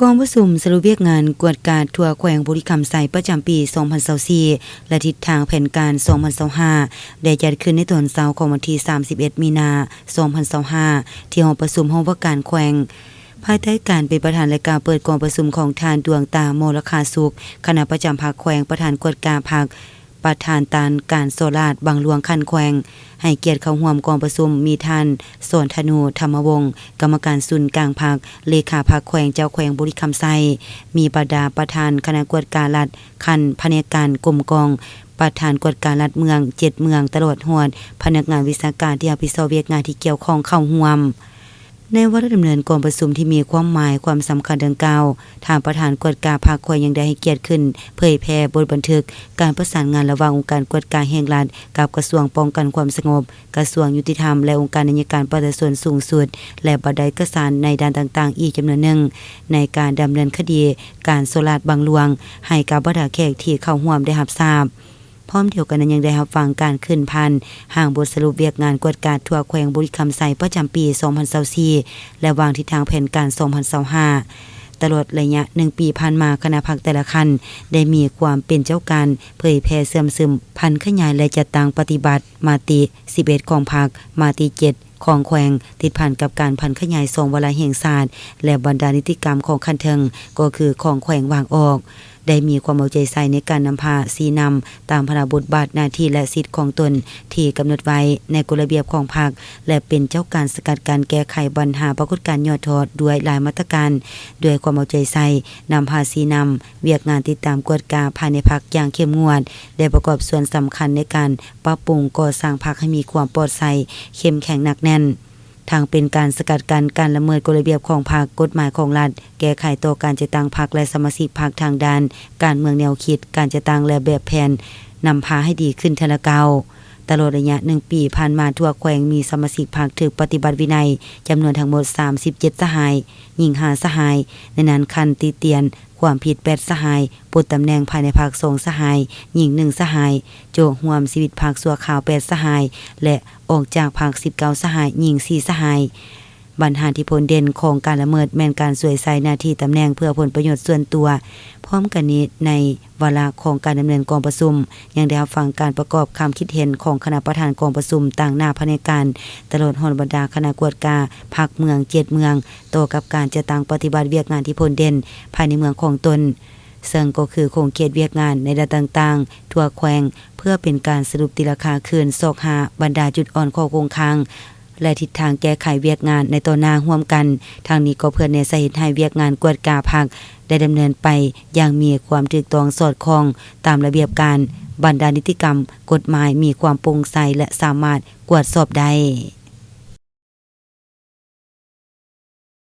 ກອງປະຊຸມສະຫຼຸບວຽກງານກວດກາທົ່ວແຂວງບໍລິຄຳໄຊປະຈຳປີສອງພັນຊາວສີ່ ແລະ ທິດທາງແຜນການສອງພັນຊາວຫ້າ ໄດ້ຈັດຂຶ້ນໃນຕອນເຊົ້າຂອງວັນທີສາມສິບເອັດ ມີນາ ສອງພັນຊາວຫ້າ ທີ່ຫໍປະຊຸມຫ້ອງວ່າການແຂວງ. ພາຍໃຕ້ການເປັນປະທານ ແລະ ກ່າວເປີດກອງປະຊຸມຂອງທ່ານ ດວງຕາ ມໍລະຄາສຸກ ຄະນະປະຈຳພັກແຂວງ, ປະທານກວດກາພັກ, ປະທານຕ້ານການສໍ້ລາດບັງຫຼວງຂັ້ນແຂວງ. ໃຫ້ກຽດເຂົ້າຮ່ວມກອງປະຊຸມມີທ່ານ ສອນທະນູ ທຳມະວົງ ກຳມະການສູນກາງພັກ, ເລຂາພັກແຂວງ, ເຈົ້າແຂວງບໍລິຄຳໄຊ, ມີບັນດາປະທານຄະນະກວດກາລັດຂັ້ນພະແນກການກົມກອງ, ປະທານກວດກາລັດເມືອງເຈັດເມືອງ, ຕະຫຼອດຮອດພະນັກງານວິຊາການທີ່ຮັບຜິດຊອບວຽກງານທີ່ກ່ຽວຂ້ອງເຂົ້າຮ່ວມ. ໃນວາລະດຳເນີນກອງປະຊຸມທີ່ມີຄວາມໝາຍຄວາມສຳຄັນດັ່ງກ່າວ, ທ່ານປະທານກວດກາພັກແຂວງຍັງໄດ້ໃຫ້ກຽດຂຶ້ນເຜີຍແຜ່ບົດບັນທຶກການປະສານງານລະຫວ່າງອົງການກວດກາແຫ່ງລັດກັບກະຊວງປ້ອງກັນຄວາມສະຫງົບ, ກະຊວງຍຸຕິທຳ ແລະ ອົງການໄອຍະການປະຊາຊົນສູງສຸດ ແລະ ບັນດາເອກະສານໃນດ້ານຕ່າງໆອີກຈຳນວນໜຶ່ງ ໃນການດຳເນີນຄະດີການສໍ້ລາດບັງຫຼວງ ໃຫ້ກັບບັນດາແຂກທີ່ເຂົ້າຮ່ວມໄດ້ຮັບຊາບ. ພ້ອມດຽວກັນນັ້ນຍັງໄດ້ຮັບຟັງການຂຶ້ນຜ່ານຮ່າງບົດສະຫຼຸບວຽກງານກວດກາທົ່ວແຂວງບໍລິຄຳໄຊປະຈຳປີສອງພັນຊາວສີ່ ແລະ ວາງທິດທາງແຜນການສອງພັນຊາວຫ້າ. ຕະຫຼອດໄລຍະໜຶ່ງປີຜ່ານມາ, ຄະນະພັກແຕ່ລະຂັ້ນໄດ້ມີຄວາມເປັນເຈົ້າການເຜີຍແຜ່ເຊື່ອມຊຶມ, ຜັນຂະຫຍາຍ ແລະ ຈັດຕັ້ງປະຕິບັດມະຕິສິບເອັດຂອງພັກ, ມະຕິເຈັດຂອງແຂວງ, ຕິດພັນກັບການຜັນຂະຫຍາຍສອງວາລະແຫ່ງຊາດ ແລະ ບັນດານິຕິກຳຂອງຂັ້ນເທິງ ກໍຄືຂອງແຂວງວາງອອກ. ໄດ້ມີຄວາມເອົາໃຈໃສ່ໃນການນຳພາຊີ້ນຳຕາມພາລະບົດບາດໜ້າທີ່ ແລະ ສິດຂອງຕົນທີ່ກຳນົດໄວ້ໃນກົດລະບຽບຂອງພັກ ແລະ ເປັນເຈົ້າການສະກັດກັ້ນແກ້ໄຂບັນຫາປາກົດການຫຍໍ້ທໍ້ດ້ວຍຫຼາຍມາດຕະການ, ດ້ວຍຄວາມເອົາໃຈໃສ່ນຳພາຊີ້ນຳວຽກງານຕິດຕາມກວດກາພາຍໃນພັກຢ່າງເຂັ້ມງວດ, ໄດ້ປະກອບສ່ວນສຳຄັນໃນການປັບປຸງກໍ່ສ້າງພັກໃຫ້ມີຄວາມປອດໃສ, ເຂັ້ມແຂງໜັກແໜ້ນ. ທັງເປັນການສະກັດກັ້ນການລະເມີດກົດລະບຽບຂອງພັກ, ກົດໝາຍຂອງລັດ, ແກ້ໄຂຕໍ່ການຈັດຕັ້ງພັກ ແລະ ສະມາຊິກພັກທາງດ້ານການເມືອງແນວຄິດ, ການຈັດຕັ້ງ ແລະ ແບບແຜນນຳພາໃຫ້ດີຂຶ້ນເທື່ອລະກ້າວ. ຕະຫຼອດໄລຍະໜຶ່ງປີຜ່ານມາ, ທົ່ວແຂວງມີສະມາຊິກພັກຖືກປະຕິບັດວິໄນຈຳນວນທັງໝົດສາມສິບເຈັດສະຫາຍ, ຍິງຫ້າສະຫາຍ, ໃນນັ້ນຂັ້ນຕິຕຽນຄວາມຜິດແປດສະຫາຍ, ປົດຕຳແໜ່ງພາຍໃນພັກສອງສະຫາຍ, ຍິງໜຶ່ງສະຫາຍ, ໂຈະຮ່ວມຊີວິດພັກຊົ່ວຄາວແປດສະຫາຍ ແລະ ອອກຈາກພັກສິບເກົ້າສະຫາຍ, ຍິງສີ່ສະຫາຍ. ບັນຫາທີ່ພົ້ນເດັ່ນຂອງການລະເມີດແມ່ນການສວຍໃຊ້ໜ້າທີ່ຕຳແໜ່ງເພື່ອຜົນປະໂຫຍດສ່ວນຕົວ. ພ້ອມກັນນີ້, ໃນວາລະຂອງການດຳເນີນກອງປະຊຸມ ຍັງໄດ້ຮັບຟັງການປະກອບຄຳຄິດເຫັນຂອງຄະນະປະທານກອງປະຊຸມຕາງໜ້າພະແນກການ, ຕະຫຼອດຮອດບັນດາຄະນະກວດກາພັກເມືອງເຈັດເມືອງ ຕໍ່ກັບການຈັດຕັ້ງປະຕິບັດວຽກງານທີ່ພົ້ນເດັ່ນພາຍໃນເມືອງຂອງຕົນ. ເຊິ່ງກໍຄືຂົງເຂດວຽກງານໃນດ້ານຕ່າງໆທົ່ວແຂວງ ເພື່ອເປັນການສະຫຼຸບຕີລາຄາຄືນ, ຊອກຫາບັນດາຈຸດອ່ອນ, ຂໍ້ຄົງຄ້າງ ແລະ ທິດທາງແກ້ໄຂວຽກງານໃນຕໍ່ໜ້າຮ່ວມກັນ. ທັງນີ້ກໍເພື່ອແນໃສ່ເຮັດໃຫ້ວຽກງານກວດກາພັກໄດ້ດຳເນີນໄປຢ່າງມີຄວາມຖືກຕ້ອງສອດຄ່ອງຕາມລະບຽບການ, ບັນດານິຕິກຳ, ກົດໝາຍ, ມີຄວາມໂປ່ງໃສ ແລະ ສາມາດກວດສອບໄດ້.